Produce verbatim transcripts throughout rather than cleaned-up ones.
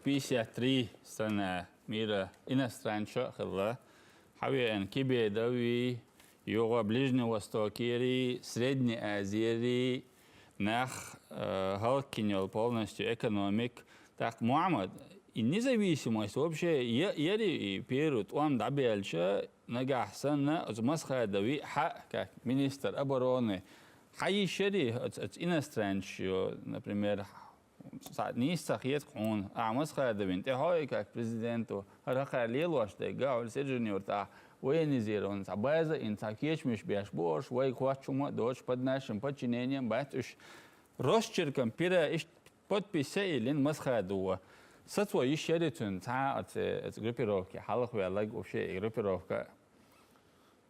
пятьдесят три страна мира иностранца хилла. Хьавеана Кибе дави, юха Ближний Востокери, Средний Азиери, нах, э, хӀаллакьхинна йола полностью экономика. ТӀаккха, Мухьаммад, и независимость вообще я-, яри и первый тӀом дӀабаьлча, нагахь санна, оцу Масхадови хьа, как министр обороны, хьа йиш яри оцу, оцу иностранца, например, цхьа нийса ца хета хьуна, ахьа Масхадовна тӀе хьо и как президент ву, хӀара хӀокхара лелош дерг, хьуна Сержан-Юртахь военизированный цхьа база а йина, цхьа кечамаш беш бу уьш, вайга хоттуш хӀума а доцуш, под нашим подчинением бац уьш. Росчерком пера иштта подпись ца йиллина Масхадова. Сацо йиш яри цуьнан цхьа а оцу, оцу группировке хьалхаваьлларг, вообще и группировка?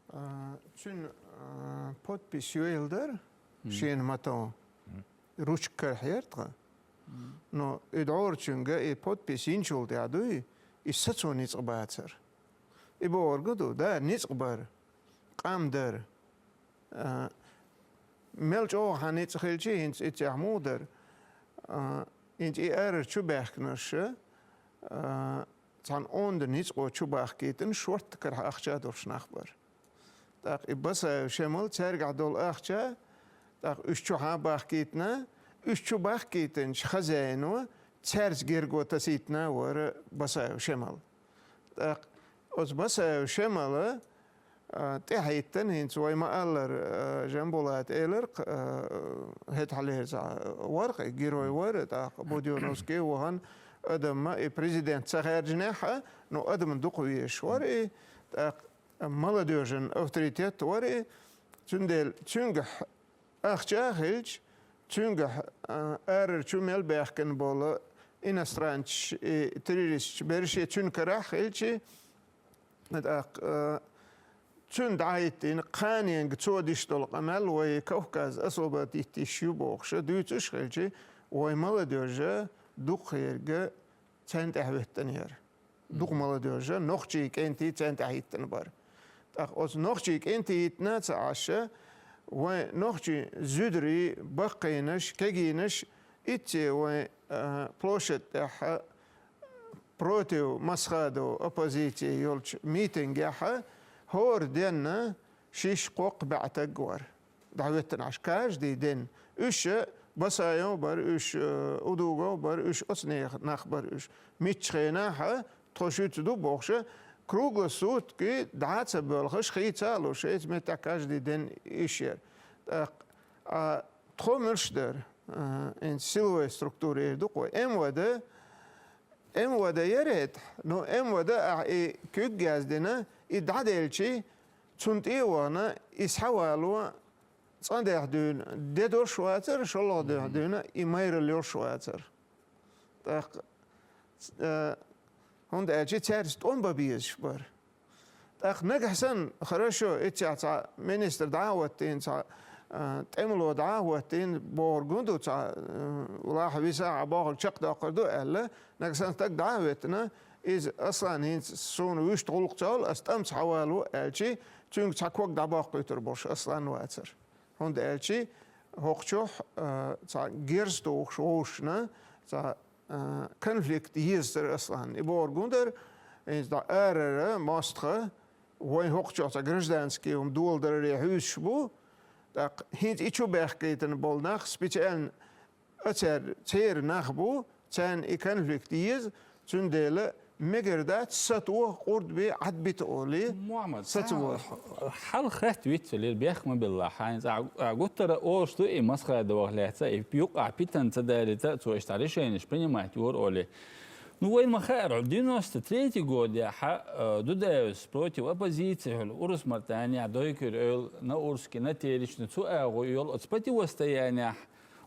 А, цуьнан, а, подпись йойла дара шена ма-тов. Ручка карахь яра тхан. Но и дӀора цуьнга и подпись йинчул тӀаьхьа дуй, и сацо ницкъ бацара. И бохург ду, да, ницкъ бара, къам дара. А, мел чӀогӀа хьан ницкъ хилчи, хӀинца и цехь муха дара. А, хӀинца и арара чу баьхкинарш, а, цхьана онда ницкъо чу бахкийтина, шортта карахь ахча долуш нах бара. ТӀаккха и Басаев Шемал цаьргахь долу ахча, тӀаккха уьш чу хьан бахкийтина, уьш чу бахкийтинчу хозяино цаьрца герго тасийтина вара Басаев Шемал. ТӀаккха оцу Басаев Шемала, а, тӀаьхьийтина хӀинца вай ма-аллара, а, Жамбулата элира-кх, а, хӀетахьлерца вара-кх и герой вара, тӀаккха Будённовский вахана, адамма и президент ца хаьржинехь а, ну, адамна дукха везаш вара и, тӀаккха молодёжан авторитет вара и, цундела цуьнгахь ахча а хилча, цуьнгахь, а, арара чу мел баьхкина болу иностранцаш и террористаш берриш а цуьнан карахь а хилчи, тӀаккха, а, цуьнан дӀахӀиттийна кханенга цо диш долу къамел вай Кавказ освободить йиш ю бохуш а дуьйцуш а хилчи, вай молодёжа дукхахверг царна тӀаьхьахӀоьттина яра. Дукха молодёжа, нохчий кӀентий царна тӀаьхьахӀиттина бара. ТӀаккха оцу нохчий кӀентий хӀиттина а ца Ӏаш, вайн нохчий зударий, баккхийнаш, кегийнаш итт вайн, а, площадь тӀехь против Масхадова оппозиции йолчу митингехь хӀора денна шишша-кхоккха бӀе стаг вара. ДӀахӀоьттина Ӏаш каждый день. Уьш а Басаев бара, уьш, э, Удугов бара, уьш оцу нехан нах бара уьш. Миччу хенахь а тхо шуьца ду бохуш а, круглые сутки дӀа а ца боьлхуш, хи ца а луш, эца меттехь каждый день уьш яра. ТӀаккха, а, тхо муьлш дара, а, хӀинца силовой структура эр ду-кх вай. М В Д, М В Д яра хӀетахь, но М В Д ахь и куьг яздина, и дӀаделчи, цунна тӀе а вахана, и схьавало цӀандехь дуьйна де долуш вацара, шолгӀа дехь дуьйна и майралла йолуш вацара. ТӀаккха, э, хӀунда аьлча цаьрца тӀом бан безаш бара. ТӀаккха нагахь санна, хорошо, иццехь цхьа министр дӀа а хӀоттийна, цхьа, э, тӀемало дӀа а хӀоттийна, бохург хӀун ду, цхьа, э, лахьа виса а бохург чекхдоккхур ду аьлла, нагахь санна стаг дӀа а хӀоьттина, иза, Аслан, хӀинца суна вуьшта гӀуллакх ца хуьлу, ас тӀамца хьавало аьлчи, цуьнга цхьа ког дӀабоккхуьйтур болуш Аслан вацара. ХӀунда аьлчи хӀокху чохь, а, цхьа герз тухуш вовшашна, цхьа, а, конфликт езацара Асланна. И бохург хӀун дара, иза дӀа арара мостагӀа, вайн хӀокху чохь цхьа гражданский хӀума доладаре хьуьйсуш бу, тӀаккха хӀинца и чу баьхкийтина болу нах специально а цер-, церан нах бу, царна и конфликт еза, цундела мегар дац сатуо къурд бе Ӏад бита олий, Мухьаммад, сацавола. Хьал хатта вицвелира, бехк ма билла, хьайна цӀа, а, гуттара олуш ду и Масхадовах лаьцна, и юкъахь питана ца далийта, цо иштта решенеш принимать йора олий. Ну, вайн ма хаьара, девяносто третий годехь, а, Дудаевс против оппозиции хьуна Урус-Мартанехь дойкуьра ойла на Урске, на Теречне, цу агӀо йолу оцу противостоянехь,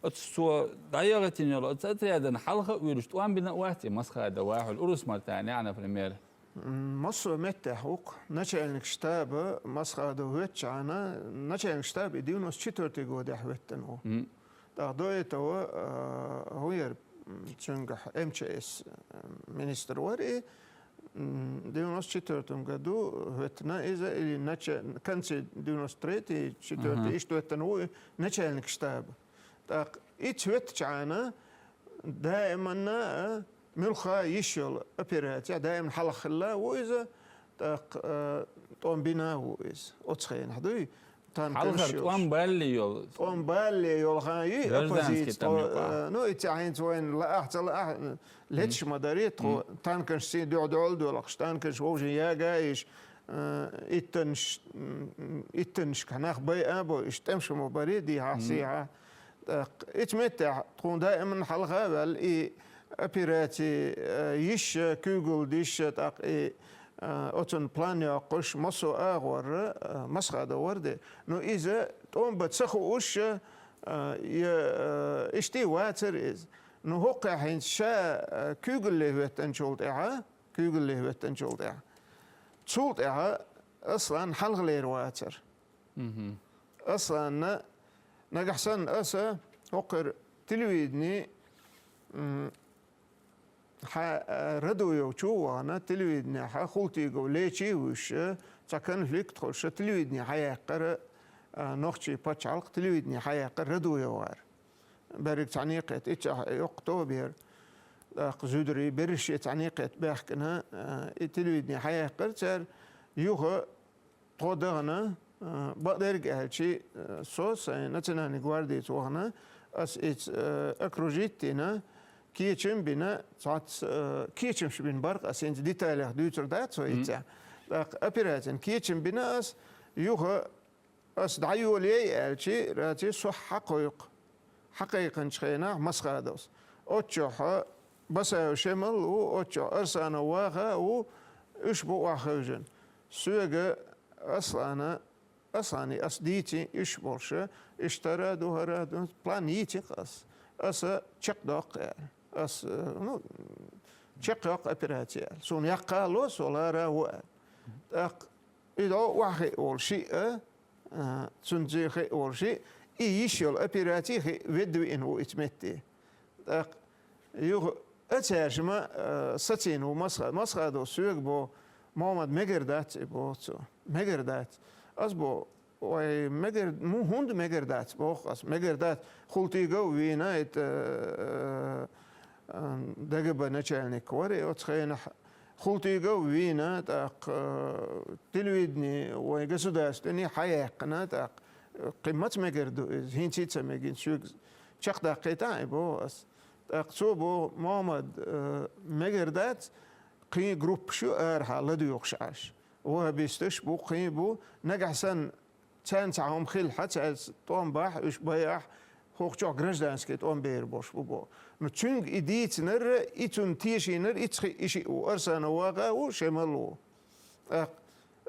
оцу цо дӀаяхийтина йолу оцу отрядана хьалха а вуьйлуш тӀом бина а вац и Масхадов вахьуьлу Урус-Мартанехь, например? М, массо а меттехь ву-кх. Начальник штаба Масхадов хӀоьттичхьана, начальник штаба и девяносто четвёртый годехь хӀоьттина ву. Мгм. ТӀаккха до этого, а, хӀун яра, м, цуьнгахь М Ч С, м, министр вара и, м, девяносто четвёртом году хӀоьттина иза, или нача-, конце девяносто третий, четвёртый, Ага. иштта хӀоьттина ву и начальник штаба. ТӀаккха и цхьа хӀоьттичхьана, даиманна а муьлхха йиш йолу операцехь даим хьалха хилла ву иза, тӀаккха, э, тӀом бина ву иза. Оцу хенахь дуй, танканаш Хьалхара йолуш. тӀом балли йолу. ТӀом балли йолу хан ю Гражданский оппозиция. тӀом Тхо, ю, а. э, ну, и цхьа хӀинца вайн лаахь ца лаахь, леташ ма дарий, тхо танканаш цхьа дуьхьа-дуьхьал доьлхуш, танканаш вовшийн яга йиш, э, иттанаш, м, иттанашка нах байа а бо, иштта тӀемаш ма барий, дийхьа, сийхьа. ТӀаккха, ицу меттехь, тхуна даиман хьалха а ваьлла, и операци, э, йиш, э, куьйгалла диш, э, тӀаккха и, э, оцунна план йоккхуш, массо а агӀор, э, Масхадов вара де. Ну, иза тӀом бан ца хууш, э, я, э, иштта а вацара иза. Ну, хӀокхехь хӀинца ша, э, куьйгалле хӀоьттинчул тӀаьхьа, куьйгалле хӀоьттинчул тӀаьхьа. Цул тӀаьхьа Аслан хьалхалера вацара. Асланна, нагахь санна аса хӀокхуьра телевидени, м, хьа, а, Радуев чу а вахана, телевиденехь Хултигов лечий а вуьйш, цхьа конфликт хуьлуш, телевидени хьаяьккхира, а, нохчийн пачхьалкх телевидени хьаяьккхира Радуевгара. Берриг цхьаьна кхетта, иццехь йоккха тоба яра. ТӀаккха зударий, берриш а цхьаьна кхетта баьхкина, а, и телевидени хьаяьккхира цара, юха тхо дахана, а, бакъдерг аьлча, а, со сайн национальный гвардица вахана, ас иза, а, окружить дина, кечам бина, цхьацца, а, кечамаш бина бара, ас хӀинца деталях дуьйцур дац вай иццехь. ТӀаккха операцин кечам бина ас, юха ас дӀайолае аьлча, раци со хьакхойкху. Хьакхайкхинчу хенахь Масхадовс. Оццу чохь Басаев Шемал а ву, оццу чохь Арсанов Ваха а ву, уьш бу охьахевшина. Соьга Аслана, Аслане ас дийци, уьш болуш, иштта хӀара а ду, хӀара а ду, план йийци-кх ас. Аса чекхдоккху аьлла. Ас, э, ну, чекхйоккху операци аьлла. Суна яккха а ло, со лара а ву аьлла. ТӀаккха и дӀо охьахиъ волу шиъ а, а, цуьнан цӀе хиъ волу шиъ, и йиш йолу операци хиъ ведда виъна ву ицу метте. ТӀаккха юха а цаьршима, а, сацийна ву Масха-, Масхадов соьга боху, Мохьмад, мегар дац и боху цо. Мегар дац. Ас боху, вай мегар, му хӀунда мегар дац, боху ас. Мегар дац. Хултигов а вийна, это, э, э, ДГБ начальник вара, и оцу хенахь Хултигов а вийна, тӀаккха, э, телевидени, вайн государственный хьаяьккхина, тӀаккха, э, кхин маца мегар ду иза, хӀинца а ца мегина, соьга чекхдаккхийтахьа и боху ас. ТӀаккха цо боху, Мохьмад, э, мегар дац, кхин группаш ю арахьа ладоьгӀуш Ӏаш. Ваххабисташ бу, кхин бу, нагахь санна, царна цхьа хӀума хилахь, цаьрца тӀом бахь, уьш байахь, хӀокху чохь гражданский тӀом бер болуш бу боху. Ну, цуьнга и дийцинарра, и цунна тешийнарра, и цхьа и шиъ ву, Арсанов Ваха а ву, Шемал а ву. ТӀаккха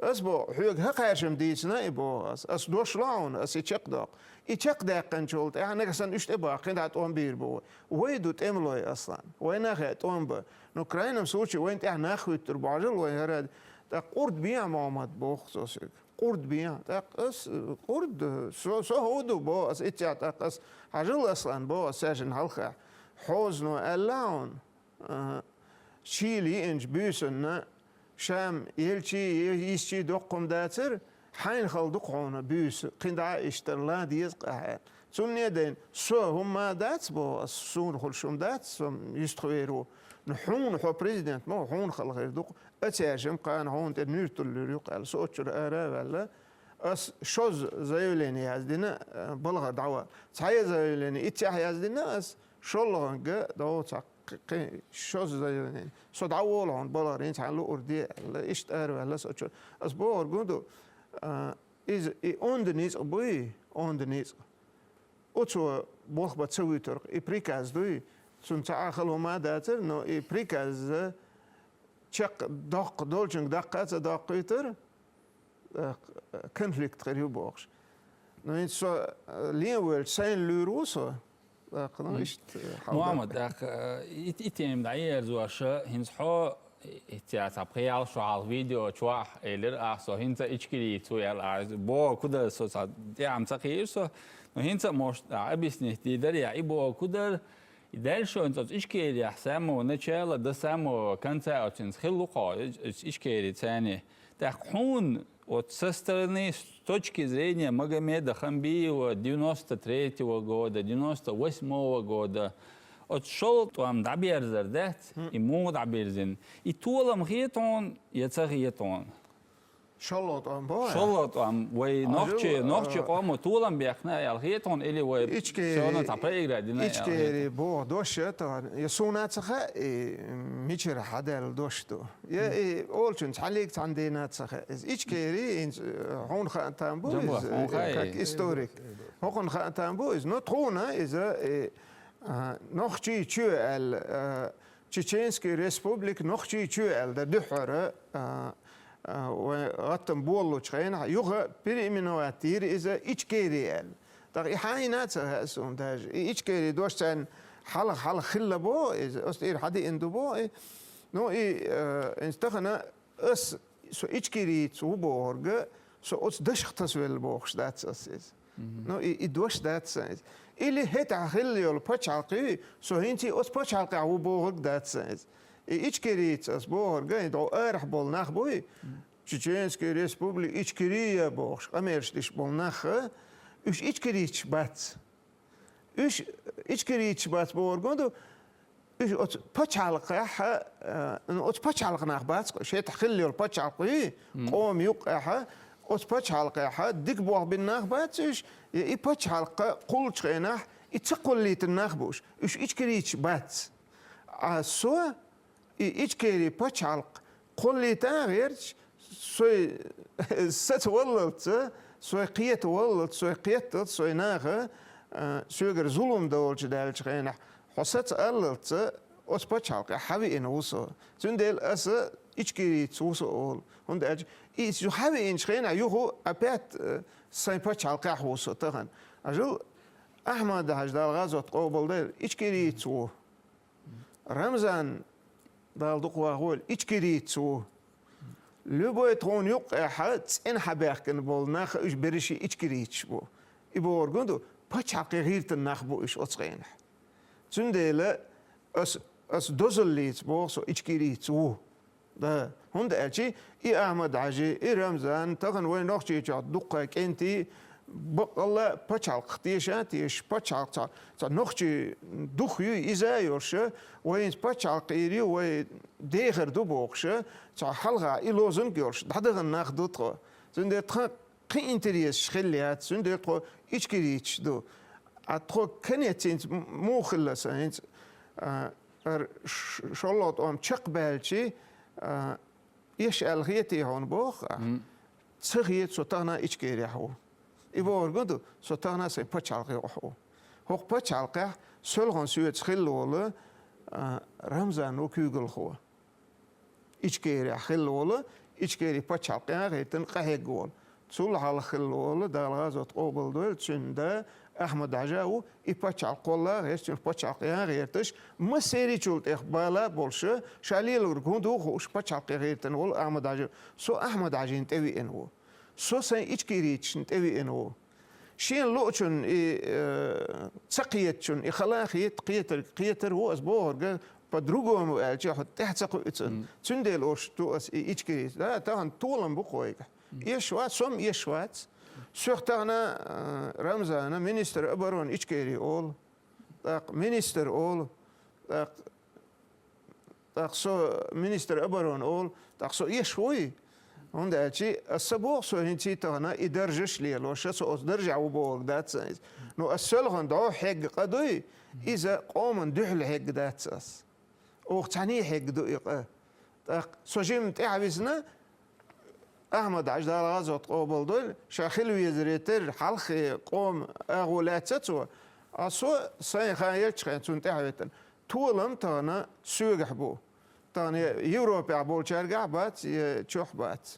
ас боху, хьоьга хӀокхаьршимма дийцина и боху ас. Ас дош ло хьуна, ас и чекхдоккху. И чекхдаьккхинчул тӀаьхьа нагахь санна уьш тӀе баккхина, дӀа тӀом бийр бу вай. Вай ду тӀемалой, Аслан. Вай нахе тӀом бан. Ну, в крайнем случае, вайна тӀехь нах хӀуьттур бу хьажал вайн хӀара. ТӀаккха къурд бехьа, Мохьмад, боху цо соьга. Къурд бехьа. ТӀаккха ас, э, къурд, э, со, со хӀун ду, боху ас, иццехь тӀаккха ас, хьажал, Аслан, боху ас, цаьршинна хьалха. Хьозано аьлла хьуна, а, шийла йиъначу буьйсанна, Шам елчий, е-, йисчий доккха хӀума дацара, хьайна хала ду-кх хьуна буьйса, кхин дӀа а иштта лан деза-кх ахьа. Цунна а дайна, со хӀумма а дац, боху ас, суна хуьлуш хӀума дац, со юьстахвер ву. Ну, хьуна, хьо президент ма ву, хьуна хала хир ду-кх. А цаьршимма кхана хьуна тӀе нуьйр туллур ю-кх аьлла, со оццуьра ара а ваьлла. Ас шозза заявление яздина, э, балхара дӀаван. Цхьа а заявление иццехь яздина ас, шолгӀанга дӀо цхьа кхи-, кхин шозза заявление. Со дӀаволу хьуна балхара, хӀинца хьайн луур де аьлла, иштта ара ваьлла ас оццуьра. Ас бохург хӀун ду, а, иза и онда ницкъ буй, онда ницкъ. Оцо болх бан ца вуьйтург, и приказ дуй, цунна цхьа а хала хӀума а дацара, но и приказ чекхдоккху долчуьнга даккха а ца доккхуьйтура, э, конфликт хир ю бохуш. Ну, хӀинца со, э, лен а воьлча, сайна луьйр ву со. ТӀаккха, ну, иштта, э, хьал Мохьмад, даккха. тӀаккха, э, и, и тема дӀаерзош, хӀинца хьо, и, и, цхьа пхи-ялх шо хьалха видео чохь элира, ахь со хӀинца Ичкерийца ву аьлла, ахь боху ку дара со, цхьа тӀехьа ца кхийра со, но хӀинца а может, а, объяснить дийр дара, я и боху ку дара, и дальше оцу Ичкерехь с самого начала до самого конца оцу хӀинца хилла ву хьо, Ичкери царний. ТӀаккха хьуна, вот со стороны, с точки зрения Магомеда Хамбиева девяносто третьего года, девяносто восьмого года, Оцу шолгӀа тӀом дӀаберзар дац, и муха дӀаберзина? И толам хета хьуна, я ца хета хьуна? ШолгӀа тӀом боху? ШолгӀа тӀом, вай нохчи, нохчи къомо толам бехна аьлла хета хьуна, или вай Ичкери, всё равно цхьа проиграть дина аьлла хета хьуна? Ичкери боху дош а тахана, я суна ца хаьа, и мичара хьадаьлла дош ду. Я и олучун цхьаллиг цхьана дийна ца хаьа. Иза Ичкери, хьуна хаьа там бу иза, как историк. ХӀокхунна хаьа там бу иза, но тхуна иза, и, а, Нохчийчоь аьлла, а, Чеченский Республик Нохчийчоь аьлла дан дуьххьара, а, а, вай гӀаттам болалучу хенахь, юха переименовать йира иза Ичкери аьлла. ТӀаккха и хьайна а ца хаьа суна даже. И Ичкери дош царна хьалха, хьалха хилла бо иза, оцу тӀера хьадиъна ду бо и. Ну, и, а, иза тахана ас, со ичкерийца ву бохург, со оцу дашах тасавелла бохуш дац ас иза. Ну, и, и дош дац сан иза. Или хӀетахь хилла йолу пачхьалкх юй, со хӀинца а оцу пачхьалкхехь ву бохург дац сан иза. И ичкерийца ас бохург, и дӀо арахь болу нах буй, Чеченский Республика Ичкерия бохуш, къамелаш деш болу нах, уьш ичкерийцаш бац. Уьш ичкерийцаш бац бохург ма ду, уьш оцу пачхьалкхехь, э, ну, оцу пачхьалкхан нах бац, уьш хӀетахь хилла йолу пачхьалкх юй, къома юккъехь, оцу пачхьалкхехь дика болх бина нах бац уьш, я и пачхьалкх кхуллучу хенахь и ца кхуллийтина нах бу уьш. Уьш ичкерийцаш бац. А со и Ичкери пачхьалкх кхуллийта а гӀерташ, сой саца валлалца, сой кхета валлалца, сой кхетталца, сой наха, а, соьгара зулам долчу даьллачу хенахь, хьо саца аллалца, оцу пачхьалкхехь хьавиъна ву со. Цундела аса ичкерийца ву со олу. ХӀунда аьлча, иза хьавиъначу хенахь юха опять, э, сайн пачхьалкхехь ву со тахана. Ажал Ахьмад-Хьаьжа, Дала гӀазот къобалдойла, ичкерийца ву. Рамзан, Дала дукха вахавойла, ичкерийца ву. Любой тхуна юккъехь цӀена хьабаьхкина болу нах уьш берриш а ичкерийцаш бу. И бохург ма ду, пачхьалкхе гӀиртина нах бу уьш оцу хенахь. Цундела ас, ас дозаллица боху со, ичкерийца ву. Да, хӀунда аьлча и Ахьмад-Хьаьжи, и Рамзан, тахана вайн Нохчийчохь дуккха кӀентий, баккъалла пачхьалкхах теша а тешаш, пачхьалкх цхьа, цхьа нохчийн дух юй, иза а йолуш, вайца пачхьалкх эр ю, вай дехар ду бохуш, цхьа хьалха и лозунг йолуш, дӀадахана нах ду тхо. Цундела тхан кхин интересаш хилла яц, цундела тхо ичкерийцаш ду. А тхо конец хӀинца м-, муха хилла сан хӀинца, а, ар ш-, шолгӀа тӀом чекхбаьлчи, а, эш аьлла хетий хьуна боху ахь? Ца хета, со тахана Ичкерехь ву. И бохург ма ду, со тахана сайн пачхьалкхехь ву. ХӀокху пачхьалкхехь соьлхана соьца хилла волу, а, Рамзан ву куьйгалхо. Ичкерехь хилла волу, Ичкери пачхьалкх къахӀиттина къахьегна волу. Цул хьалха хилла волу, Дала гӀазот къобалдойла, цуьнан да Ахьмад-Хьаьжа ву, и пачхьалкх кхолла а гӀерташ, цуьнан пачхьалкх ян гӀерташ, массерийчул тӀех бала а болуш, ша лелорг хӀун ду хууш, пачхьалкхе гӀиртина волу Ахьмад-Хьаьжа. Со Ахьмад-Хьаьжина тӀевеана ву. Со сайн ичкерийцашна тӀевеана ву. Шена луучунна и, э, ца кхетачунна и хала а хета, кхетарг кхетар ву, ас бохург, по-другому аьлча, хьо тӀаьхьа ца кхуьу цунна. Цундела уьш ду ас и ичкерийца. Да, тахана толам бу кхойга. Эш вац, со-м эш вац. Соьх тахана, э, Рамзана министр обороны Ичкерии олу. ТӀаккха министр олу. ТӀаккха ТӀаккха со министр обороны олу, тӀаккха со эш вуй? ХӀунда аьлча аса боху, со хӀинца а тахана и даржаш лелош, со оцу даржехь ву бохург дац сан иза. Ну, ас соьлхана дӀо хьегна къа дуй, иза къоман дуьхьал хьегна дац ас. Оха цхьаьний хьегна ду и къа. ТӀаккха со жимма тӀаьхьависна, Ахьмад-Хьаьжа, Дала гӀазот къобалдойла, ша хила везаре терра хьалххе къоман агӀо лаьцна цо, а со сайн хан елча хен цунна тӀаьхьаветтина. Толам тахана соьгахь бу. Тахана я Европехь болчаьргахь бац, я чохь бац.